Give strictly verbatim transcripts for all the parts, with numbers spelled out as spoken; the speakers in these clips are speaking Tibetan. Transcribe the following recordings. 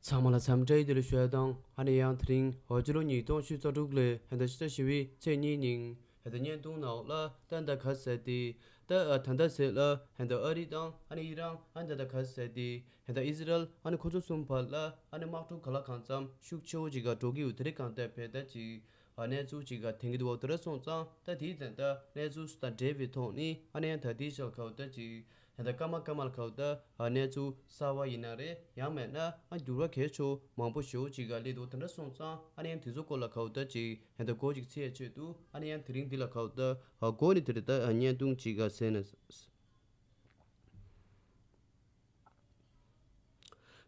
ཚང་མ་ལ་འཚམས་འདྲི་བདེ་ལེགས་ཞུ་ཡ་དང་། ཨ་ནི་ཡང་དེ་རིང་ཕྱི་ལོ་ཉིས་སྟོང་ཉི་ཤུ་རྩ་དྲུག་ལོའི་ཕྱི་ཟླ་བཞི་པའི་ཚེས་གཉིས་ཉིན་ཕྱི་ཟླ་བརྙན་ཐུང་ནང་ལ་ད་ད་ག་ཟེར་ཏེ། ད་ད་ལྟ་ཟེར་ལ་ད་ཨ་རི་དང་ཨ་ནི་ཨི་རན། ཨ་ནི་ད་ད་ག་ཟེར་ཏེ་ད་ཨི་ཟི་རལ། ཨ་ནི་ཁོ་ཚོ་གསུམ་བར་ལ་ཨ་ནི་དམག་འཁྲུག་ག་ལ་གང་འཚམ་ཤུགས་ཆེ་བོ་ཅིག་ག་འགྲོ་གི་ཡོད། དེ་རིང་གང་ལྟར་བས་ད་ཅིག་གནས་ཚུལ་ཅིག་ག་ཐོན་གྱི་འདུག་བ། དེ་འདྲ་སོང་ཙང་ད་དེའི་ད་ལྟ་གནས་ཚུལ་དང་འབྲེལ་བའི་ཐོག་ནས་ཨ་ནི་ཡང་ད་དེའི་ཞོར་ཁ་བ་ད་ཅིག་ད་ལྟ་སྐར་མ་སྐར་མ་ལ་ཁ་བ་ད་གནས་ཚུལ་གསར་བ་ཡིན་ན་རེད། ཡང་མེད་ན་ཨ་འགྱུར་བ་གལ་ཆེ་བོ་མང་པོ་ཞེ་བོ་ཅིག་ག་སླེབས་འདུག། དེ་འདྲ་སོང་ཙང་ཨ་ནི་ཡང་དེ་ཚོ་སྐོར་ལ་ཁ་བ་ད་ཅིག་ད་ལྟ་འགོ་ཅིག་ཚུགས་ཡ་ཆེད་དུ་ཨ་ནི་ཡང་དེ་རིང་འདི་ལ་ཁ་བ་ད་འགོ་ནས་དེ་རིང་ད་བརྙན་ཐུང་ཅིག་ག་ཟེར་ན།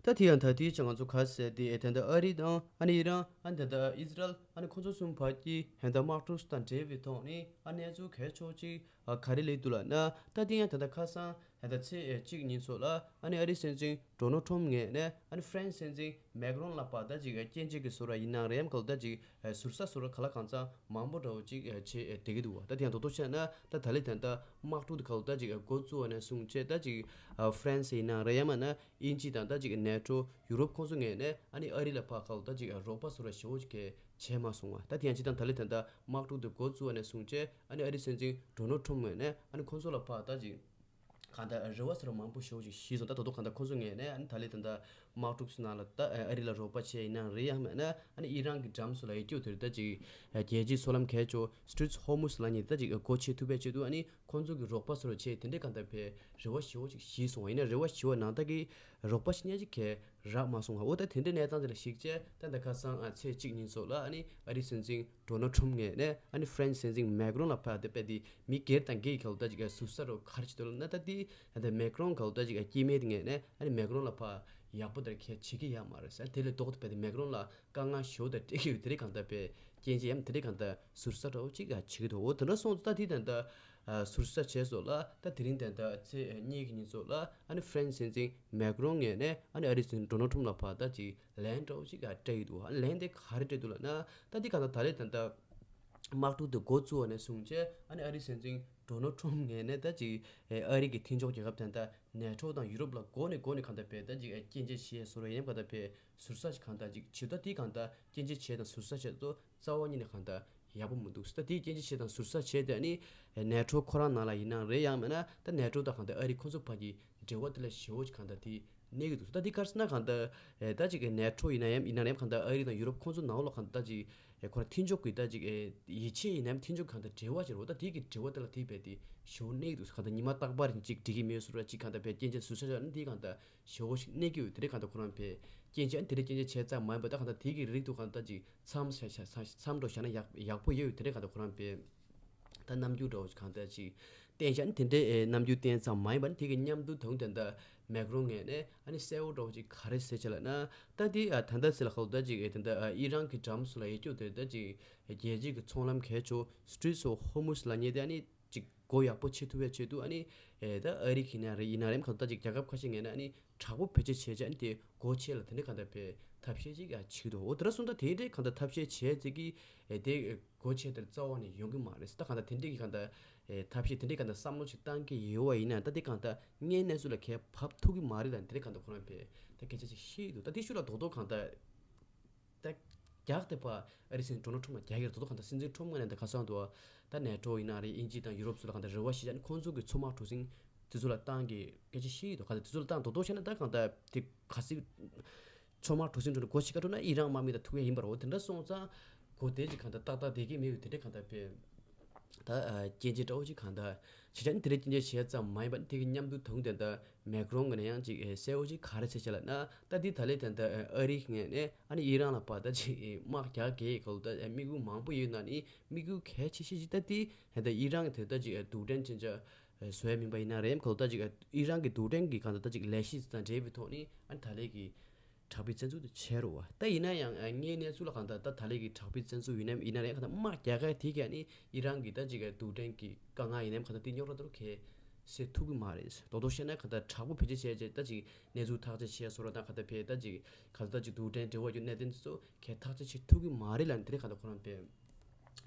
ད་དེ་ཡང་ད་དེའི་ཆ་ང་ཚོ་ག་ཟེར་ཏེ་ད་ལྟ་ཨ་རི་དང་ཨ་ནི་ཨི་རན། ཨ་ནི་ད་ལྟ་ཨི་ཟི་རལ། ཨ་ནི་ཁོ་ཚོ་གསུམ་བར་གྱི་ད་ལྟ་དམག་འཁྲུག་དང་འབྲེལ་བའི་ཐོག་ནས་ཨ་གནས་ཚུལ་གལ་ཆེ་བོ་ཅིག་ཨ་ག་རེ་སླེབས་འདུག་ལབ་ན། ད་དེ་ཡང་ད་ལྟ་ཁ་སང་ད་ལྟ་ཚེས་གཅིག་ཉིན་ཚོ་ལ་ཨ་ནི་ཨ་རིའི་སྲིད་འཛིན་ཌོ་ནལ་ཊམ་ངོས་ནས་ཨ་ནི་ཧྥ་རན་སི་སྲིད་འཛིན་མེག་རོན་ལ་ཕར་ད་ཅིག་སྐྱོན་བརྗོད་ཀྱི་བཟོ་འདྲ་ཡིན་ན་རེད། ཡང་ག་ལ་ད་ཅིག་ཟུར་ཟ་བཟོ་འདྲ་ག་ལ་གང་འཚམ་མང་པོ་འདྲ་བོ་ཅིག་བྱས་བསྡད་ཀྱི་འདུག་བ། ད་དེ་ཡང་རྡོག་རྡོག་བཤད་ན་ད་ད་ལོ་ད་ལྟ་དམག་འཁྲུག་དེ་ག་ལ་ད་ཅིག་འགོ་བཙུགས་པ་ནས་བཟུང་བྱས་ད་ཅིག་ཧྥ་རན་སི་ཡིན་ན་རེད། ཡང་མིན་ན་དབྱིན་ཇི་དང་ད་ཅིག་ནེ་ཊོ། ཡུ་རོབ་ཁོང་ཚོ་ངོས་ནས་ཨ་ནི་ཨ་རི་ལ་ཕར་ག་ལ་ད་ཅིག་རོགས་པ་བཟོ་འདྲ་ཞེ་བོ་ཅིག་བྱས་མ་སོང་བ། ད་དེ་ཡང་སྤྱིར་བཏང་ད་ལོ་ད་ལྟ་དམག་འཁྲུག་དེ་འགོ་བཙུགས་པ་ནས་བཟུང་བྱས་ཨ་ནི་ཨ་རིའི་སྲིད་འཛིན་ཌོ་ནལ་ཊམ་ངོས་ནས་ཨ་ནི་ཁོང་ཚོ་ལ་ཕར་ད་ཅིག་གང་ལྟར་རེ་བ་ཟེར་བ་མང་པོ་ཞེ་པོ་ཅིག་བཞེས་སོང་། ད་ད་དུང་གང་ལྟར་ཁོང་ཚོ་ངོས་ནས་ཨ་ནི་ད་ལོ་ད་ལྟ་དམག་འཁྲུག་ནང་ལ་ད་ཨ་རི་ལ་རོགས་པ་བྱས་ཡིན་ན་རེད། ཡང་མིན་ན་ཨ་ནི་ཨི་རན་གྱི་འགྲམ་ཚོ་ལ་ཡ་སྐྱོ་དེར་ད་ཅིག་རྒྱལ་སྤྱིའི་མཚོ་ལམ་གལ་ཆེ་Strait of Hormuz ལབ་མཁན་ད་ཅིག་སྒོ་ཕྱེ་ཐུབ་པའི་ཆེད་དུ་ཨ་ནི་ཁོང་ཚོ་གི་རོགས་པ་བཟོ་འདྲ་བྱས་དེ་འདྲའི་གང་ལྟར་བས་རེ་བ་ཞེ་པོ་ཅིག་བཞེས་སོང་བ། ཡིན་ན་རེ་བ་ཞེ་པོ་ནང་ལྟར་གྱི་རོགས་པ་ཞིག་ཉག་ཅིག་གས་རག་མ་སོང་བ། འོ་ད་དེ་འདྲའི་གནས་སྟངས་དེ་ལ་གཞིགས་བྱས་ད་ད་ཁ་སང་ཨ་ཚེས་གཅིག་ཉིན་ཚོ་ལ་ཨ་ནི་ཨ་རིའི་སྲིད་འཛིན་ཌོ་ནལ་ཊམ་ངོས་ནས་ཨ་ནི་ཧྥ་རན་སི་སྲིད་འཛིན་མེག་རོན་ལ་ཕར་དེ་དཔེ་དེ་མི་སྒེར་དང་སྒེར་གྱི་ག་ལ་ད་ཅིག་ཟུར་ཟ་འདྲ་བོ་ག་རེ་བྱེད་འདུག་ལབ་ན། ད་དེ་ད་མེག་རོན་ག་ལ་ད་ཅིག་སྐྱེ་དམན་དེ་ངོས་ནས་ཨ་ནི་མེག་རོན་ལ་ཕར་ཡག་པོ་དེར་གས་བྱེད་ཀྱི་ཡོད་མ་རེད་ཟེར། དེ་ལས་ལྡོག་སྟེ་དཔེ་དེ་མེག་རོན་ལ་དཀའ་ངལ་ཞེ་པོ་དེ་སྤྲད་ཀྱི་ཡོད། དེ་རིང་གང་ལྟར་བས་སྐྱོན་བརྗོད་ཡང་དེ་རིང་གང་ལྟར་ཟུར་ཟ་འདྲ་བོ་ཅིག་བྱེད་ཀྱི་འདུག། འོ་དེ་འདྲ་སོང་ཙང་ད་དེ་ད་ལྟ་ཟུར་ཟ་བྱས་སོང་ལ། ད་དེ་རིང་ད་ལྟ་ཚེས་གཉིས་ཀྱི་ཉིན་ཚོ་ལ་ཨ་ནི་ཧྥ་རན་སི་སྲིད་འཛིན་མེག་རོན་ངོས་ནས་ཨ་ནི་ཨ་རིའི་སྲིད་འཛིན་ཌོ་ནལ་ཊམ་ལ་ཕར་ད་ཅིག་ལན་འདྲ་བོ་ཅིག་སྤྲད་ཡོད་འདུག། ཨ་ནི་ལན་དེ་ག་རེ་སྤྲད་འདུག་ལབ་ན། ད་དེ་གང་ལྟར་ད་ལོ་ད་ལྟ་དམག་འཁྲུག་དེ་འགོ་བཙུགས་པ་ནས་བཟུང་བྱས་ཨ་ནི་ཨ་རིའི་སྲིད་འཛིན་ཌོ་ནལ་ཊམ་ངོས་ནས་ད་ཅིག་ཨ་རི་གི་མཐུན་ཕྱོགས་རྒྱལ་ཁབ་དེ་འདྲ་ནེ་ཊོ་དང་ཡུ་རོབ་ལ་འགོ་ནས་འགོ་ནས་གང་ལྟར་བས་ད་ཅིག་སྐྱོན་བརྗོད་བྱས་སོང་རེད། ཡང་གང་ལྟར་བས་ཟུར་ཟ་ཞིག་གང་ལྟར་ཅིག་བྱེད། ད་དེ་གང་ལྟར་སྐྱོན་བརྗོད་བྱས་དང་ཟུར་ཟ་བྱས་ཚོ་རྩ་བ་ཉིད་ནས་གང་ལྟར་ཡག་པོ་མི་འདུག། ད་དེའི་སྐྱོན་བརྗོད་བྱས་དང་ཟུར་ཟ་བྱས་དེ་ཨ་ནི་ནེ་ཊོ་ཁོ་རང་ནང་ལ་ཡིན་ན་རེད། ཡང་མིན་ན་ད་ནེ་ཊོ་དང་གང་ལྟར་ཨ་རི་ཁོ་ཚོ་བར་གྱི་འབྲེལ་བ་དེ་ལ་ཞེ་པོ་ཅིག་གང་ལྟར་དེ་གནས་ཀྱི་འདུག། ད་དེ་ག་རེ་ཟེར་ན་གང་ལྟར་ཨེ་ད་ཅིག་ནེ་ཊོ་ཡིན་ན་ཡང་ཡིན་ན་ཡང་གང་ལྟར་ཨ་རི་དང་ཡུ་རོབ་ཁོང་ཚོ་ནང་ལོགས་གང་ལྟར་ད་ཅིག་ཨེ་ཁོ་རང་མཐུན་ཕྱོགས་ཀྱི་ད་ཅིག་ཨེ་ཡིད་ཆེས་ཡིན་ན་ཡང་མཐུན་ཕྱོགས་གང་ལྟར་འབྲེལ་བ་ཅིག་རེད་བ། ད་དེ་གི་འབྲེལ་བ་དེ་ལ་དེ་བས་དེ་ཞེ་པོ་གནས་ཀྱི་འདུག། གང་ལྟར་ཉི་མ་རྟག་པར་ཅིག་འགྲིག་གི་མེད་ཟེར་བ་ཅིག་གང་ལྟར་བས་སྐྱོན་བརྗོད་ཟུར་ཟ་བྱས་ན་དེ་གང་ལྟར་ཞེ་པོ་ཞིག་གནས་ཀྱི་ཡོད། དེ་རེད། གང་ལྟར་ཁོ་རང་བས་སྐྱོན་བརྗོད་ཨ་ནི་དེ་འདྲའི་སྐྱོན་བརྗོད་བྱས་ཙམ་མ་ཡིན་པ་ད་གང་ལྟར་དེ་གི་རིགས་དུ་གང་ལྟར་ཅིག་མཚམས་བཞག་བཞག་བཞག་མཚམས་འགྲོ་བཞག་ན་ཡག་ཡག་པོ་ཡོད། དེ་འདྲའི་གང་ལྟར་ཁོ་རང་བས་ད་རྣམ་འགྱུར་འདྲ་བོ་ཞིག་གང་ལྟར་ཅིག་བསྟན་བཞག་ན་དེ་འདྲའི་ཨེ་རྣམ་འགྱུར་བསྟན་ཙམ་མ་ཡིན་པར་དེ་གི་མཉམ་དུ་ད་དུང་དེ་འདྲ་མེག་རོན་ངོས་ནས་ཨ་ནི་གསལ་བོ་འདྲ་བོ་ཅིག་ག་རེ་ཟེར་བྱས་ལབ་ན། ད་དེ་ཨ་ད་ལྟ་ཟེར་ལ་ཁ་ལོ་ད་ཅིག་ཨེ་དེ་འདྲ་ཨ་ཨི་རན་གྱི་འགྲམ་སུ་ལ་ཡ་སྐྱོ་དེ་ད་ཅིག་རྒྱལ་སྤྱིའི་གི་ཚོང་ལམ་གལ་ཆེ་Strait of Hormuz ལབ་མཁན་དེ་ཨ་ནི་ཅིག་སྒོ་ཡག་པོ་ཕྱེ་ཐུབ་པའི་ཆེད་དུ་ཨ་ནི་ཨེ་ད་ཨ་རི་གི་ན་རེ་ཡིན་ན་རེ་ཁ་ལོ་ད་ཅིག་རྒྱལ་ཁབ་ཁ་ཤས་ངོས་ནས་ཨ་ནི་དྲག་པོ་བེད་སྤྱོད་བྱས་བྱས་ཨ་ནི་དེ་སྒོ་ཕྱེ་ལ་དེ་འདྲའི་གང་ལྟར་བས་ཐབས་ཤེས་ཅིག་ཡང་བྱེད་ཀྱི་འདུག། འོ་དེ་འདྲ་སོང་ཙང་དེ་འདྲའི་གང་ལྟར་ཐབས་ཤེས་བྱས་ཙིག་གི་ཨེ་དེ་སྒོ་ཕྱེ་དེར་རྩ་བ་ནས་ཡོང་གི་མ་རེད། ད་གང་ལྟར་དེ་འདྲའི་གི་གང་ལྟར་ཨེ་ཐབས་ཤེས་དེ་འདྲའི་གང་ལྟར་བསམ་བློ་ཞིག་བཏང་གི་ཡོད་པ་ཡིན་ན་ད་དེ་གང་ལྟར་དངོས་གནས་སུ་ལ་གས་བབས་ཐུབ་ཀྱི་མ་རེད་ལ་དེ་འདྲའི་གང་ལྟར་ཁོ་རང་བས་ད་སྐད་ཆ་ཞིག་བཤད་ཀྱི་འདུག། ད་དེ་ཤུགས་ལ་རྡོག་རྡོག་གང་ལྟར་ད་རྒྱག་དེ་པ་ཨ་རི་སྲིད་འཛིན་ཌོ་ནལ་ཊམ་ལ་རྒྱག་གི་རེད། རྡོག་རྡོག་གང་ལྟར་སྲིད་འཛིན་ཊམ་ངོས་ནས་ད་ག་ས་འདུག་ད་ནེ་ཊོ་ཡིན་ན་རེད། དབྱིན་ཇི་དང་ཡུ་རོབ་ཚོ་ལ་གང་ལྟར་རེ་བ་ཞིག་བྱས་ནས་ཁོང་ཚོ་གི་མཚོ་དམག་གྲུ་གཟིངས་དེ་ཚོ་ལ་བཏང་གི་སྐད་ཆ་བཤད་ཀྱི་འདུག། གང་ལྟར་དེ་ཚོ་ལ་བཏང་རྡོག་རྡོག་བཤད་ན་ད་གང་ལྟར་དེ་ག་སྲིད་མཚོ་དམག་གྲུ་གཟིངས་འགྲོ་ན་སྒོ་ཕྱེ་ཁ་འགྲོ་ན་ཨི་རན་དམག་མི་དང་ཐུག་ཡ་ཡིན་པ་རེད། འོ་དེ་འདྲ་སོང་ཙང་སྒོ་དེ་ཅིག་གང་ལྟར་ཏག་ཏག་བསྡད་ཀྱི་མེད་པའི་དེ་འདྲ་གང་ལྟར་བས་ད་སྐྱོན་བརྗོད་འདྲ་བོ་ཅིག་གང་ལྟར་བྱས་བྱས་ནས་དེ་འདྲ་སྐྱོན་བརྗོད་བྱས་ཙམ་མ་ཡིན་པ་དེ་གི་མཉམ་དུ་ད་དུང་དེ་འདྲ་མེག་རོན་ངོས་ནས་ཡང་ཅིག་གསལ་བོ་ཅིག་ག་རེ་བྱས་བྱས་ལབ་ན། ད་འདི་ད་ལས་དེ་འདྲ་ཨ་རི་ངོས་ནས་ཨ་ནི་ཨི་རན་ལ་བར་ད་ཅིག་དམག་རྒྱག་གི་ག་ལ་ད་དམིགས་ཡུལ་མང་པོ་ཡོད་ན་ནི་དམིགས་ཡུལ་གལ་ཆེ་ཤོས་ཅིག་ད་འདི་ད་ལྟ་ཨི་རན་གྱི་དེ་ད་ཅིག་རྡུལ་ཕྲན་ཅན་ཅིག་བཟོ་ཡ་མིན་པ་ཡིན་ན་རེད། ག་ལ་ད་ཅིག་ཨི་རན་གྱི་རྡུལ་ཕྲན་གྱི་གང་ལྟར་ད་ཅིག་ལས་གཞི་དང་འབྲེལ་བའི་ཐོག་ནས་ཨ་ནི་ད་ལས་ཀྱི་དྲག་པོའི་བཙན་འཛུལ་དེ་བྱས་རེད་བ། ད་ཡིན་ན་ཡང་ཨ་དངོས་གནས་ཚུལ་ལ་གང་ལྟར་ད་ད་ལས་ཀྱི་དྲག་པོའི་བཙན་འཛུལ་ཡིན་ནའི་ཡིན་ན་རེད། གང་ལྟར་དམག་རྒྱག་ག་དེ་གས་ནི་ཨི་རན་གྱི་ད་ཅིག་རྡུལ་ཕྲན་གྱི་དཀའ་ངལ་ཡིན་ནའི་གང་ལྟར་དེ་རྙོག་དྲ་དེ་རུ་གས་སེལ་ཐུབ་ཀྱི་མ་རེད། རྡོག་རྡོག་བཤད་ན་གང་ལྟར་དྲག་པོ་བེད་སྤྱོད་བྱས་བྱས་ད་ཅིག་གནས་ཚུལ་ཐག་གཅོད་བྱས་བཟོ་འདྲ་དང་གང་ལྟར་བས་ད་ཅིག་གང་ལྟར་ད་ཅིག་རྡུལ་ཕྲན་འབྲེལ་བ་ཡོད་གནད་དོན་དེ་ཚོ་གས་ཐག་གཅོད་བྱེད་ཐུབ་ཀྱི་མ་རེད་ལབ་ནས་དེ་རིང་གང་ལྟར་ཁོ་རང་བས་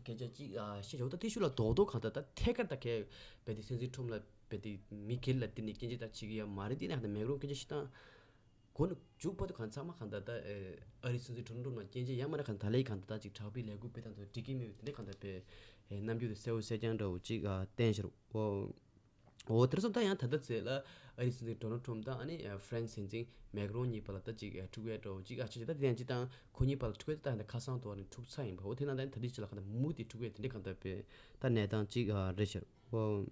སྐད་ཆ་ཅིག་ཨ་བཤད་ཆོག། ད་དེ་ཤུགས་ལ་རྡོག་རྡོག་གང་ལྟར་ད་ཐད་ཀར་ད་གས་བས་དེ་སྲིད་འཛིན་ཊམ་ལ་བས་དེ་མི་སྒེར་ལ་དེ་ནས་སྐྱོན་བརྗོད་ད་བྱེད་ཀྱི་ཡ་མ་རེད། དེ་ནས་གང་ལྟར་མེག་རོན་སྐད་ཆ་བཤད་སྟངས་ གོ་ནས་མཇུག་བར་དུ་གང་ཚང་མ་གང་ལྟར་ད་ཨ་རི་སྲིད་འཛིན་ཌོ་ནལ་ཊམ་ལ་སྐྱོན་བརྗོད་ཡང་མིན་ན་གང་ལྟར་ད་ལས་གང་ལྟར་ད་ཅིག་དྲག་པོའི་ལས་འགུལ་སྤེལ་སྟངས་དང་འགྲིག་གི་མེད་པའི་དེ་འདྲ་གང་ལྟར་པའི་རྣམ་འགྱུར་དེ་གསལ་བོ་གསལ་རྐྱང་འདྲ་བོ་ཅིག་བསྟན་ཤར། འོ། འོ་དེར་སོང་ད་ཡང་ད་ལྟ་ཚེ་ལ་ཨ་རི་སྲིད་འཛིན་ཌོ་ནལ་ཊམ་དང་ཨ་ནི་ཨ་ཧྥ་རན་སི་སྲིད་འཛིན་མེག་རོན་གཉིས་བར་ལ་ད་ཅིག་ཨ་འཁྲུག་ཡ་འདྲ་བོ་ཅིག་ཨ་ཅེ་ཅེ་ད་དེ་ཡང་ཅི་དང་ཁོ་གཉིས་བར་ལ་འཁྲུག་ཡ་ད་ད་ཁ་སང་དུ་བ་ནི་འཁྲུག་ཚར་ཡིན་པ། འོ་དེ་ན་ད་ད་དེ་ཅི་ལ་ག་ད་མུ་དེ་འཁྲུག་ཡ་དེ་འདྲ་གང་ལྟར་པའི་ད་གནས་སྟངས་ཅིག་ཨ་རེད་ཤར། འོ།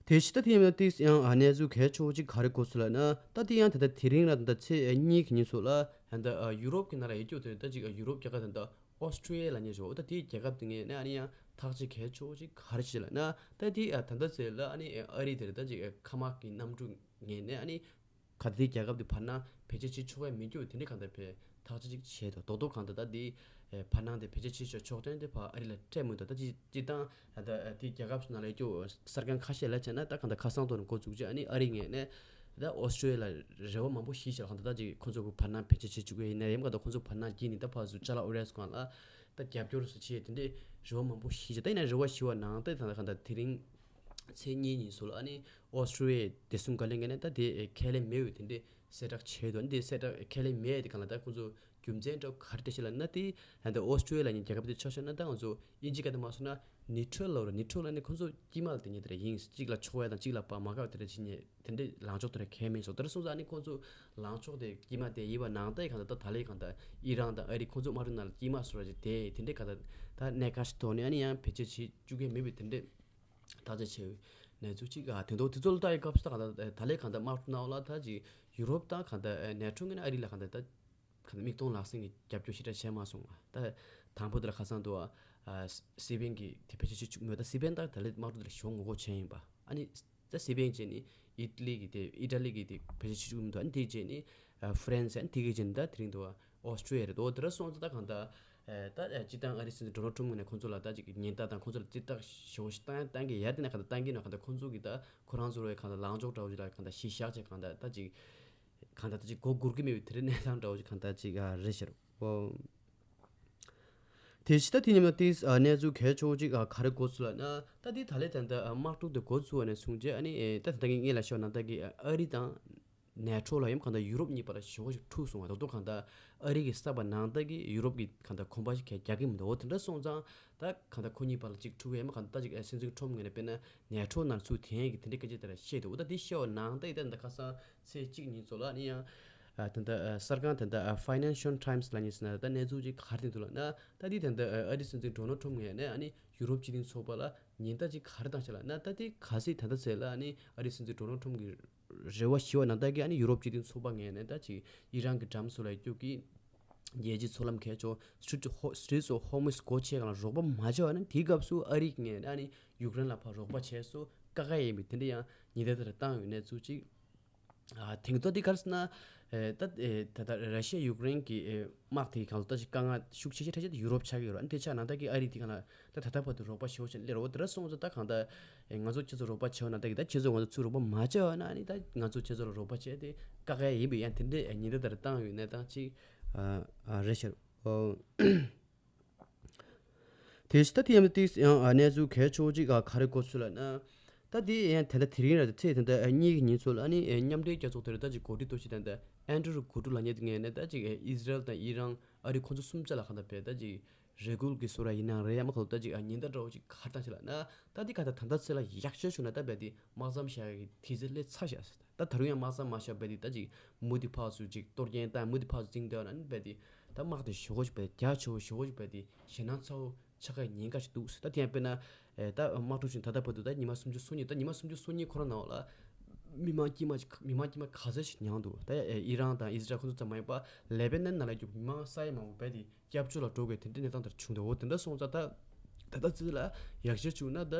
དེ་ཕྱི་ད་དེ་ཡིན་ན་ཏིས་ཡང་ཨ་གནས་ཚུལ་གལ་ཆེ་བོ་ཅིག་ག་རེ་གོ་སོང་ལབ་ན། ད་དེ་ཡང་ད་ལྟ་དེ་རིང་ལ་ད་ལྟ་ཚེས་གཉིས་ཀྱི་ཉིན་སོགས་ལ་ད་ལྟ་ཡུ་རོབ་ཀྱི་ནང་ལ་ཡོད་རྒྱུ་དེ་ད་ཅིག་ཡུ་རོབ་རྒྱལ་ཁབ་ད་ལྟ་ཨོ་སི་ཀྲི་ཡ་ལ་ཉེ་ཞོ་ད་དེའི་རྒྱལ་ཁབ་དེ་ངས་ནས་ཨ་ནི་ཡང་ཐག་གཅོད་གལ་ཆེ་བོ་ཅིག་ག་རེ་བྱེད་ལབ་ན། ད་དེ་ད་ལྟ་ཚེ་ལ་ཨ་ནི་ཨ་རི་དེར་ད་ཅིག་ཁ་དམག་གི་གནམ་གྲུ་ངས་ནས་ཨ་ནི་ག་དེ་རྒྱལ་ཁབ་དེ་བར་སྣང་བེད་སྤྱོད་བྱེད་ཆོག་ཡ་མི་འགྱུར་དེ་འདྲ་གང་ལྟར་བས་ཐག་གཅོད་ཅིག་བྱས་འདུག་རྡོག་རྡོག་གང་ལྟར་ད་དེ་བར་སྣང་དེ་བེད་སྤྱོད་བྱེད་ཆོག་ཆོག་དོན་དེ་ཕ་ཨ་རི་ལ་སྤྲད་མི་འདུག་ད་ཅི་ཅི་དང་ད་དེ་རྒྱལ་ཁབ་སུ་ནང་ལ་སྐྱོ་གསར་ཁང་ཁ་ཤས་ལ་བྱས་ན་ད་གང་ལྟར་ཁ་སང་ཐོག་ནས་འགོ་འཛུགས་རྗེས་ཨ་ནི་ཨ་རི་ངས་ནས་ད་ཨོ་སི་ཀྲི་ཡ་ལ་རེ་བ་མང་པོ་ཞིག་བྱས་ལ་གང་ལྟར་ད་ཅིག་ཁོང་ཚོ་གི་བར་སྣང་བེད་སྤྱོད་བྱེད་བཅུག་གི་ཡིན་ན་ཡང་གང་ལྟར་ཁོང་ཚོ་བར་སྣང་བགྱིས་ནས་ད་ཕ་སུ་ཅ་ལག་ཨོ་རེ་སུ་གང་ལ་ད་རྒྱབ་སྐྱོར་སུ་བྱས་དེ་འདྲའི་རེ་བ་མང་པོ་ཞིག་བྱས། ད་ཡིན་ན་རེ་བ་ཞི་བ་ནང་ད་ད་གང་ལྟར་དེ་རིང་ཚེས་གཉིས་ཉིན་སུ་ལ་ཨ་ནི་ཨོ་སི་ཀྲི་ཡའི་བདེ་སྲུང་བཀའ་བློན་ངོས་ནས་ད་དེ་ཁས་ལེན་མེད་འོས་དེ་འདྲའི་གསལ་བསྒྲགས་བྱས་འདུག་ཨ་ནི་དེ་གསལ་བསྒྲགས་ཁས་ལེན་མེད་དེ་གང་ལ་ད་ཁོང་ཚོ་རྒྱུ་མཚན་འདྲ་ག་རེ་བལྟས་ཤེས་ལབ་ན། དེ་ད་ཨོ་སི་ཀྲི་ཡ་ལབ་མཁན་རྒྱལ་ཁབ་དེ་ཆ་བཞག་ན་ད་ང་ཚོ་དབྱིན་ཇི་སྐད་དུ་མ་སོང་ན་ནིའུ་ཊྲལ་ལབ་ར། ནིའུ་ཊྲལ་ལབ་ནི་ཁོང་ཚོ་དཀྱིལ་མ་ལ་བསྡད་མཁན་དེ་འདྲ་ཡིན། གཅིག་ལ་ཕྱོགས་ཡ་དང་གཅིག་ལ་བག་མ་དགའ་བ་དེ་འདྲ་བྱེད་མཁན་དེ་འདྲའི་ལངས་ཕྱོགས་དེ་འདྲ་གང་ཡང་མེད་སོང་། དེ་འདྲ་སོང་ཙང་ཨ་ནི་ཁོང་ཚོ་ལངས་ཕྱོགས་དེ་དཀྱིལ་མ་དེ་ཡིན་པ་ནང་ད་གང་ལྟར་ད་ད་ལས་གང་ལྟར་ཨི་རན་དང་ཨ་རི་ཁོང་ཚོ་དམག་གྲུ་ནང་ལ་དཀྱིལ་མ་སོང་ར་ཅིག་དེ་དེ་འདྲའི་གང་ལྟར་ད་གནད་འགག་ཞིག་ཐོག་ནས་ཨ་ནི་ཡང་བེད་སྤྱོད་བྱེད་བཅུག་མཁན་མེད་པའི་དེ་འདྲའི་ཐག་གཅོད་བྱས་པའི་གནས་ཚུལ་ཅིག་ཨ་དེ་འདྲ་དེ་ཚོ་ལ་ལྟ་ཡི་སྐབས་སུ་ད་གང་ལྟར་ད་ལས་གང་ལྟར་དམག་གྲུ་ནང་ལ་ད་ཅིག་ཡུ་རོབ་དང་གང་ལྟར་ནེ་ཊོ་ངོས་ནས་ཨ་རི་ལ་གང་ལྟར་ད་གང་ལྟར་མིག་མཐོང་ལག་ཟིན་གྱི་རྒྱབ་སྐྱོར་ཞེ་དྲག་བྱས་མ་སོང་བ། ད་དང་པོ་དེ་ལ་ཁ་སང་དུ་བ་སི་པེན་གྱི་དེ་བེད་སྤྱོད་བྱེད་བཅུག་མོད། ད་སི་པེན་ད་ད་ལས་དམག་གྲུ་དེ་ལ་ཞེ་པོ་ངོ་རྒོལ་བྱས་ཡིན་པ། ཨ་ནི་ད་སི་པེན་བྱས་ནི་ཨི་ཏ་ལི་གི་དེ་ཨི་ཏ་ལི་གི་དེ་བེད་སྤྱོད་བྱེད་བཅུག་མི་འདུག་ཨ་ནི་དེ་བྱས་ནི་ཧྥ་རན་སི། ཨ་ནི་དེ་གི་བྱས་ནི་ད་དེ་རིང་དུ་བ་ཨོ་སི་ཀྲི་ཡ་རེད་དོ། དེ་འདྲ་སོང་ཙང་ད་གང་ལྟར་ད་སྤྱི་བཏང་ཨ་རི་སྲིད་འཛིན་ཌོ་ནལ་ཊམ་ངོས་ནས་ཁོང་ཚོ་ལ་ད་ཅིག་ཉེན་བརྡ་དང་ཁོང་ཚོ་ལ་རྩིས་རྟགས་ཞེ་པོ་ཞིག་བཏང་བཏང་གི་ཡ་དེ་ནས་གང་ལྟར་བཏང་གི་ན་གང་ལྟར་ཁོང་ཚོ་གི་ད་ཁོ་རང་ཚོ་རེ་གང་ལྟར་ལངས་ཕྱོགས་འདྲ་བོ་ཞིག་ལ་གང་ལྟར་གཞི་བཞག་བྱས་གང་ལྟར་ད་ཅིག་གང་ལྟར་ད་ཅིག་མགོ་སྒུར་གི་མེད་པའི་དེ་རིང་གནས་སྟངས་འདྲ་བོ་ཅིག་གང་ལྟར་ཅིག་ཨ་རེད་ཤག་འོ། དེ་ཕྱི་ད་དེ་ཉིན་མ་ཏིས་ཨ་གནས་ཚུལ་གལ་ཆེ་བོ་ཅིག་ཨ་ག་རེ་འགོ་ཚུགས་ལབ་ན། ད་དེ་ད་ལས་ད་ལྟ་ཨ་དམག་འཁྲུག་དེ་འགོ་ཚུགས་པ་ནས་བཟུང་རྗེས་ཨ་ནི་ཨེ་ད་ད་ལྟ་ངས་ལ་ཤོད་ན་ད་གི་ཨ་རི་དང་ནེ་ཊོ་ལ་ཡང་གང་ལྟར་ཡུ་རོབ་གཉིས་བར་ཞེ་པོ་ཞིག་འཁྲུག་སོང་བ། ད་དུང་གང་ལྟར་ཨ་རི་གི་ས་པ་ནང་ད་གི་ཡུ་རོབ་ཀྱི་གང་ལྟར་གོམ་པ་ཞིག་ག་རྒྱག་གི་མི་འདུག་འོ་དེ་འདྲ་སོང་ཙང་ད་གང་ལྟར་ཁོ་གཉིས་བར་ལ་ཅིག་འཁྲུག་ཡས་མ་གང་ལྟར་ད་ཅིག་ཨ་སྲིད་འཛིན་ཊམ་ངོས་ནས་དཔེར་ན་ནེ་ཊོ་ནང་ཚུར་ཐོན་ཡས་ཀྱི་དེ་འདྲའི་སྐད་ཆ་དེ་འདྲ་བཤད་འདུག་འོ་ད་དེ་བཤད་པ་ནང་ད་ཡི་ད་ད་ཁ་སང་ཚེས་གཅིག་ཉིན་ཚོ་ལ་ནི་ཡང་། ཨ་ད་ལྟ་ཨ་གསར་ཁང་ད་ལྟ་ཨ་Financial Times་ལབ་མཁན་ཟེར་ན་ད་གནས་ཚུལ་ཅིག་ག་རེ་བསྟན་འདུག་ལབ་ན། ད་འདི་ད་ལྟ་ཨ་ཨ་རི་སྲིད་འཛིན་ཌོ་ནལ་ཊམ་ངོས་ནས་ཨ་ནི་ཡུ་རོབ་སྤྱི་མཐུན་ཚོགས་པ་ལ་ཉེན་བརྡ་ཅིག་ག་རེ་བཏང་ཤག་ལབ་ན། ད་དེ་གལ་སྲིད་ད་ལྟ་ཚེ་ལ་ཨ་ནི་ཨ་རི་སྲིད་འཛིན་ཌོ་ནལ་ཊམ་གི་རེ་བ་ཞི་བ་ནང་ད་གི་ཨ་ནི་ཡུ་རོབ་སྤྱི་མཐུན་ཚོགས་པ་ངོས་ནས་ད་ཅིག་ཨི་རན་གྱི་འགྲམ་སུ་ལ་སྐྱོད་ཀྱི་རྒྱལ་སྤྱིའི་མཚོ་ལམ་གལ་ཆེ་Strait of Ho- Straits of Hormuz་སྒོ་ཕྱེ་གང་ལ་རོགས་པ་མ་བྱས་པ་ན། དེའི་སྐབས་སུ་ཨ་རི་ངོས་ནས་ཨ་ནི་ཡུཀ་རེན་ལ་ཕར་རོགས་པ་བྱས་སུ་བཀག་ཡས་ཡིན་པའི་དེ་འདྲ་ཡང་ཉེན་བརྡ་དེ་འདྲ་བཏང་ཡོད་གནས་ཚུལ་ཅིག་ཨ་དེང་དུས་འདི་ག་རེ་ཟེར་ན། ཨེ་ད་ཨེ་ད་ལྟ་ར་ཤི་ཡ་ཡུཀ་རེན་གྱི་ཨེ་དམག་དེའི་སྒང་ལ་ད་ཅིག་དཀའ་ངལ་ཤུགས་ཆེ་ཤོས་ཆེ་ཤོས་དེ་ཡུ་རོབ་ཆགས་ཀྱི་ཡོད་རེད། ཨ་ནི་དེ་ཆགས་ན་ད་གི་ཨ་རི་དེ་སྒང་ལ་ད་ད་ལྟ་བར་དུ་རོགས་པ་ཞེ་པོ་ཅིག་སླེབས་རོགས། དེ་འདྲ་སོང་ཙང་ད་གང་ལྟར་ཨེ་ང་ཚོ་ཁྱེད་ཚོ་རོགས་པ་བྱེད་འོ་ན་ད་གི་ད་ཁྱེད་ཚོ་ང་ཚོ་ཚུར་རོགས་པ་མ་བྱས་པ་ན་ཨ་ནི་ད་ང་ཚོ་ཁྱེད་ཚོ་ལ་རོགས་པ་བྱས་ཏེ་བཀག་ཡ་ཡིན་པའི་ཡང་དེ་འདྲའི་ཉེན་བརྡ་དེ་འདྲ་བཏང་ཡོད་གནས་སྟངས་ཅིག་ཨ་ཨ་རེད་ཤག་ཨོ། དེ་ཕྱི་ད་ཐེངས་ཏིས་ཡང་ཨ་གནས་ཚུལ་གལ་ཆེ་བོ་ཅིག་ཨ་ག་རེ་གོ་སོང་ལབ་ན། ད་དེ་ཡང་ད་ལྟ་དེ་རིང་ར་ཚེས་ད་ལྟ་ཨ་གཉིས་ཀྱི་ཉིན་ཚོ་ལ་ཨ་ནི་ཨ་མཉམ་འབྲེལ་རྒྱལ་ཚོགས་དེར་ད་ཅིག་གོ་སྒྲིག་གཏོང་བྱེད་ད་ལྟ་ཨན་ཌྲུ་གོ་ཏུ་ལབ་མཁན་དེ་ངོས་ནས་ད་ཅིག་ཨ་ཨི་ཟི་རལ་དང་ཨི་རན་ཨ་རི་ཁོང་ཚོ་གསུམ་ཆ་ལ་གང་ལྟར་བས་ད་ཅིག་རེ་སྐུལ་གྱི་བཟོ་འདྲ་ཡིན་ན་རེད་ཡ་མ་ག་ལ་ད་ཅིག་ཨ་ཉེན་བརྡ་འདྲ་བོ་ཅིག་ག་རེ་བཏང་ཤག་ལབ་ན། ད་དེ་ག་ད་ད་ལྟ་ཚེ་ལ་ཡག་ཤོས་བྱུང་ན་ད་བས་དེ་དམག་མཚམས་བཞག་ཡ་གི་དུས་ཚོད་སླེབས་ཚར་ཤག་ཟེར། ད་ད་རུང་ཡང་དམག་མཚམས་མ་བཞག་བས་དེ་ད་ཅིག་མུ་མཐུད་ཕར་ཚུར་ཅིག་གཏོར་སྐྱོན་བཏང་མུ་མཐུད་ཕར་ཚུར་འཛིང་བསྡད་ན་ནི་བས་དེ་ད་དམག་དེ་ཞེ་པོ་ཅིག་བས་རྒྱ་ཆེ་བོ་ཞེ་པོ་ཅིག་བས་དེ་ཞེད་སྣང་ཚ་བོ་ཆགས་ཀྱི་ཉེན་ཁ་ཞིག་འདུག་ཟེར། ད་དེ་ཡང་དཔེར་ན་ཨེ་ད་དམག་འཁྲུག་ཅིག་ད་ལྟ་བར་དུ་ད་ཉི་མ་སུམ་ཅུ་སོ་གཉིས་ད་ཉི་མ་སུམ་ཅུ་སོ་གཉིས་ཁོ་རང་ནང་ལ་མི་མང་དཀྱུས་མ་ཅིག་མི་མང་དཀྱུས་མ་ག་ཚོད་ཞིག་མྱངས་འདུག་ད་ཨེ་ཨི་རན་དང་ཨི་ཟི་རལ་ཁོ་ཚོ་ཙམ་མ་ཡིན་པ་ལེ་བྷ་ནན་ནང་ལ་རྒྱུ་མི་མང་ས་ཡ་མང་པོ་བས་དེ་སྐྱབས་བཅོལ་ལ་འགྲོ་དགོས་དེ་འདྲའི་གནས་སྟངས་དེར་བྱུང་འདུག་འོ་དེ་འདྲ་སོང་ཙང་ད་ད་ལྟ་ཚེ་ལ་ཡག་ཤོས་བྱུང་ན་ད་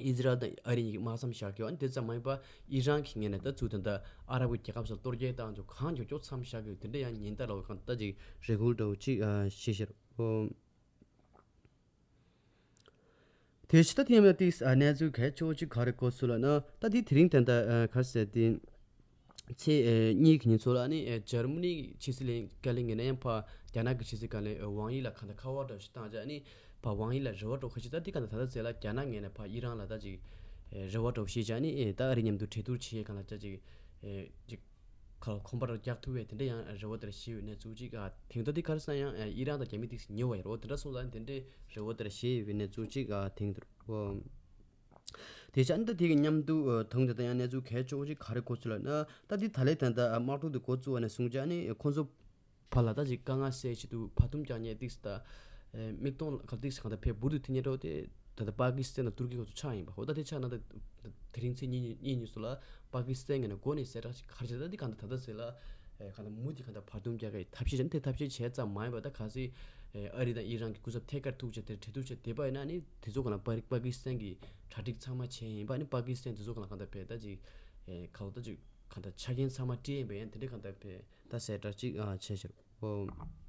ཨི་ཟི་རལ་དང་ཨ་རི་གཉིས་ཀྱི་དམག་མཚམས་བཞག་རྒྱུ། ཨ་ནི་དེ་ཙམ་མ་ཡིན་པ་ཨི་རན་གྱི་ངོས་ནས་ད་ཚུར་ད་ལྟ་ཨ་རབ་ཀྱི་རྒྱལ་ཁབ་སོགས་གཏོར་རྒོལ་བཏང་རྒྱུ་གང་མགྱོགས་མགྱོགས་མཚམས་བཞག་རྒྱུ་དེ་འདྲ་ཡང་ཉེན་བརྡ་ལ་འོ་གང་ལྟ་ཅིག་རེ་སྐུལ་འདྲ་བོ་ཅིག་ཨ་བྱས་ཤག་འོ། དེ་ཕྱི་ད་ཐེངས་ཡང་ཏིས་ཨ་གནས་ཚུལ་གལ་ཆེ་བོ་ཅིག་ག་རེ་གོ་སོང་ལབ་ན། ད་དེ་དེ་རིང་ད་ལྟ་ཨ་ག་རེ་ཟེར་དེ། ཚེས་ཨེ་གཉིས་ཀྱི་ཉིན་ཚོ་ལ་ནི་ཨེ་འཇར་མ་ནི་ཕྱི་སྲིད་བློན་བཀའ་བློན་ངོས་ནས་ཡང་ཕར་རྒྱ་ནག་གི་ཕྱི་སྲིད་བཀའ་བློན་ཨེ་ཝང་ཡི་ལ་གང་ལྟར་ཁ་པར་འདྲ་ཞིག་བཏང་བྱས་ནི་ཕར་ཝང་ཡི་ལ་རེ་བ་འདྲ་ཁ་ཅིག་ད་དེ་གང་ལྟར་ད་ལྟ་ཚེ་ལ་རྒྱ་ནག་ངོས་ནས་ཕར་ཨི་རན་ལ་ད་ཅིག་ཨེ་རེ་བ་འདྲ་བྱས་བྱས་ནི་ཨེ་ད་ཨ་རི་མཉམ་དུ་གྲོས་བསྡུར་བྱེད་ཡས་གང་ལ་ཅག་ཅིག་ ཨེ་ཅིག་ཁ་ཁོམ་པ་ར་རྒྱག་ཐུབ་པའི་དེ་འདྲ་ཡང་རེ་བ་དེ་ར་བཞེས་ཡོད་ནས་ཚུགས་ཅིག་ཨ་དེང་ད་དེ་ག་རེ་ཟེར་ན་ཡང་ཨེ་ཨི་རན་དང་རྒྱ་མི་ཏིག་ཉེ་བ་ཡོད་རེད། འོ་དེ་འདྲ་སོང་ཙང་དེ་འདྲའི་རེ་བ་དེ་ར་བཞེས་ཡོད་ནས་ཚུགས་ཅིག་ཨ་དེང་དུ་འོ། དེ་ཆ་ཨ་ནི་ད་དེ་གི་མཉམ་དུ་ཨ་དུང་དེ་ད་ཡང་གནས་ཚུལ་གལ་ཆེ་བོ་ཅིག་ག་རེ་གོ་ཚུལ་ལ་ན་ད་དེ་ད་ལས་ད་ད་དམག་འཁྲུག་དེ་འགོ་བཙུགས་པ་ནས་བཟུང་ཅིག་ཨ་ནི་ཁོང་ཚོ་བར་ལ་ད་ཅིག་དཀའ་ངལ་སེལ་ཆེད་དུ་བར་འདུམ་རྒྱག་མཁན་ཏིག་ཙམ་ད་མིག་མཐོང་ལ་ག་ཏིག་ཙམ་གང་ལྟར་ཕེབས་འབུར་དུ་ཐོན་མཁན་འདྲ་བོ་དེ་ད་ལྟ་པ་ཀི་སི་ཐན་དང་ཏུར་ཀི་ཁོ་ཚོ་ཆགས་ཡིན་པ། འོ་ད་དེ་ཆགས་ན་ད་དེ་རིང་ཚེས་གཉིས་གཉིས་གཉིས་སུ་ལ་པ་ཀི་སི་ཐན་ངོས་ནས་འགོ་ནས་གསལ་བསྒྲགས་ཤིག་ག་རེ་བྱས། ད་དེ་གང་ལྟར་ད་ལྟ་ཟེར་ལ་གང་ལྟར་མུ་མཐུད་གང་ལྟར་བར་འདུམ་རྒྱག་གི་ཐབས་ཤེས་བྱས་ན་དེ་ཐབས་ཤེས་བྱས་ཙམ་མ་ཡིན་པ་ད་གལ་སྲིད་ཨ་རི་དང་ཨི་རན་གྱི་སྐུ་ཚབ་ཐད་ཀར་ཐུག་བྱས་དེ་འབྲེལ་གཏུག་བྱས་བསྡད་པ་ཡིན་ན་ནི་དེ་ཚོ་གང་ལྟར་པ་ཀི་སི་ཐན་གྱི་གྲ་སྒྲིག་ཚང་མ་བྱས་ཡིན་པ་ནི་པ་ཀི་སི་ཐན་དེ་ཚོ་གང་ལ་གང་ལྟར་བས་ད་ཅིག་གང་ལྟར་ད་ཅིག་གང་ལྟར་ཆ་རྐྱེན་ཚང་མ་སྤྲད་ཡིན་པ་ཡིན་དེ་འདྲའི་གང་ལྟར་བས། ད་གསལ་བསྒྲགས་ཅིག་ཨ་བྱས་ཤག་ཨོ།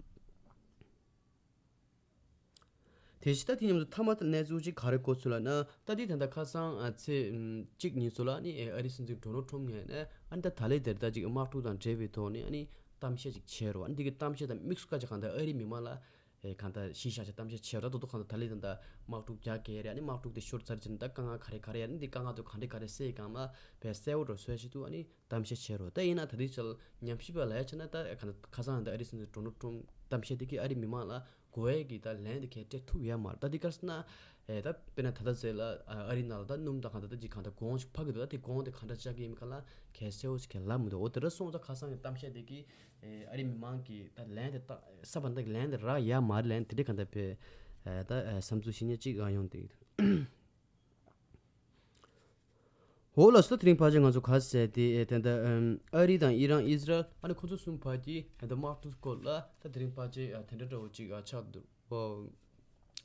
དེ་བཞིན་ད་དེ་མཉམ་དུ་མཐའ་མ་ད་གནས་ཚུལ་ཅིག་ག་རེ་གོ་ཚུལ་ལ་ན་ད་དེ་ད་ལྟ་ཁ་སང་ཨ་ཚེས་ཨམ་གཅིག་ཉིན་ཚོ་ལ་ནི་ཨ་རི་སྲིད་འཛིན་ཌོ་ནལ་ཊམ་ངོས་ནས་ཨ་ནི་ད་ད་ལས་དེར་ད་ཅིག་དམག་འཁྲུག་དང་འབྲེལ་བའི་ཐོག་ནས་ཨ་ནི་གཏམ་བཤད་ཅིག་བྱས་རོགས། ཨ་ནི་དེ་གི་གཏམ་བཤད་དང་དམིགས་སུ་བཀར་ཅིག་གང་ལྟར་ཨ་རི་མི་མང་ལ་ཨེ་གང་ལྟར་གཞི་བཞག་ཅིག་གཏམ་བཤད་བྱས་རོགས། ད་དུང་གང་ལྟར་ད་ལས་ད་ལྟ་དམག་འཁྲུག་རྒྱག་གི་རེད། ཨ་ནི་དམག་འཁྲུག་དེ་ཤོར་ཚར་ཕྱིན་ད་དཀའ་ངལ་ག་རེ་ག་རེ་ཡ་ནི་འདི་དཀའ་ངལ་དུ་ག་འདྲ་ག་རེ་སེལ་གང་ལ་བས་གསལ་བོ་འགྲོ་སོས་ཤིག་ཏུ་ཨ་ནི་གཏམ་བཤད་བྱས་རོགས། ད་ཡིན་ན་ད་ལྟའི་ཆར་ཉམས་ཞིབ་པ་ལ་ཡ་བྱས་ན་ད་ག་ཁ་སང་ད་ཨ་རི་སྲིད་འཛིན་ཌོ་ནལ་ཊམ་གཏམ་བཤད་དེ་གིས་ཨ་རི་མི་མང་ལ་གོ་ཡས་ཀྱི་ད་ལན་དེ་གས་སྤྲད་ཐུབ་ཡ་མ་རེད། ད་འདི་ག་རེ་ཟེར་ན་ཨེ་ད་དཔེར་ན་ད་ལྟ་ཟེར་ལ་ཨ་རི་ནང་ལ་ད་སྣུམ་དང་གང་ལྟར་ད་ཅིག་གང་ལྟར་གོང་ཞིག་འཕར་གི་འདུག་ད་དེ་གོང་དེ་ག་འདྲ་ཆགས་ཀྱི་ཡིན་མིན་ག་ལ་གལ་གསལ་བོ་ཞིག་གས་ལབ་མི་འདུག་འོ་དེ་འདྲ་སོང་ཙང་ཁ་སང་གི་གཏམ་བཤད་དེ་གིས་ཨེ་ཨ་རི་མི་མང་གིས་ད་ལན་དེ་ད་ས་བར་ད་ལན་དེ་རག་ཡ་མ་རེད། ལན་དེ་འདྲ་གང་ལྟར་བས་ཨེ་ད་ཨེ་བསམ་ཚུལ་བཤད་མཁན་ཅིག་ཨ་ཡོང་དེ། འོ་ལགས་སོ། དེ་རིང་ཕལ་ཆེར་ང་ཚོ་ག་ཟེར་ཏེ་ཨེ་ད་ལྟ་ཨམ་ཨ་རི་དང་ཨི་རན་ཨི་ཟི་རལ་ཨ་ནི་ཁོ་ཚོ་གསུམ་བར་གྱི་ཨེ་ད་དམག་འཁྲུག་སྐོར་ལ་ད་དེ་རིང་ཕལ་ཆེར་ཨ་དེ་འདྲ་འདྲ་བོ་ཅིག་ཨ་ཆགས་འདུག་འོ།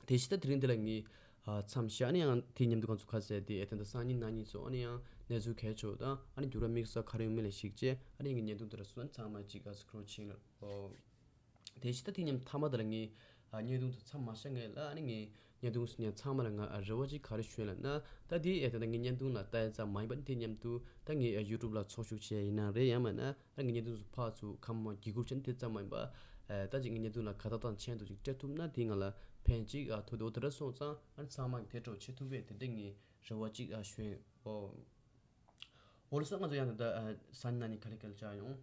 དེ་བཞིན་ད་དེ་རིང་འདི་ལ་ངས་ཨ་མཚམས་བཞག་ཨ་ནི་ཡང་དེ་མཉམ་དུ་ང་ཚོ་ག་ཟེར་ཏེ་ཨེ་ད་ལྟ་སང་ཉིན་གནངས་ཉིན་ཚོ་ཨ་ནི་ཡང་གནས་ཚུལ་གལ་ཆེ་བ་དང་ཨ་ནི་འགྱུར་བ་དམིགས་བསལ་ག་རེ་ཡོད་མེད་ལ་གཞིགས་བྱས་ཨ་ནི་ངས་བརྙན་ཐུང་དེ་ལ་སོང་ཚང་མ་ཅིག་ཨ་སི་ཀྲོལ་བྱས་ལ་འོ། དེ་བཞིན་ད་དེ་མཉམ་མཐའ་མ་དེ་ལ་ངས་ཨ་བརྙན་ཐུང་དེ་མཚམས་མ་བཞག་ངེས་ལ་ཨ་ནི་ངས་བརྙན་ཐུང་སུ་ཉན་ཚང་མ་ལ་ང་ཨ་རེ་བ་ཅིག་ག་རེ་ཞུ་ལབ་ན། ད་དེ་ཨེ་ད་ད་ངའི་བརྙན་ཐུང་ལ་ལྟ་ཡ་ཙམ་མ་ཡིན་པ་དེ་མཉམ་དུ་ད་ངའི་ཨ་ཡུ་ཊུབ་ལ་ཚོགས་ཞུགས་བྱས་ཡིན་ན་རེད། ཡང་མིན་ན་ད་ངའི་བརྙན་ཐུང་ཚོ་ཕར་ཚུར་ཁམས་མ་གི་གུར་ཆེན་དེ་ཙམ་མ་ཡིན་པ་ཨེ་ད་ཅིག་ངའི་བརྙན་ཐུང་ལ་དགའ་རྟགས་དང་མཆན་དུ་ཅིག་སྤྲད་ཐུབ་ན་དེ་ང་ལ་ཕན་ཅིག་ཨ་ཐོགས་དེ་འོ་དེ་འདྲ་སོང་ཙང་ཨ་ནི་ཚང་མ་གི་དེ་འདྲ་བྱེད་ཐུབ་པའི་དེ་འདྲ་ངའི་རེ་བ་ཅིག་ཨ་ཞུ་ཡིན། ཨོ། འོ་ལགས་སོ། ང་ཚོ་ཡང་ད་ལྟ་ཨ་སང་ཉིན་གནངས་ཉིན་ག་ལེ་ག་ལེ་བཅར་ཡོང་།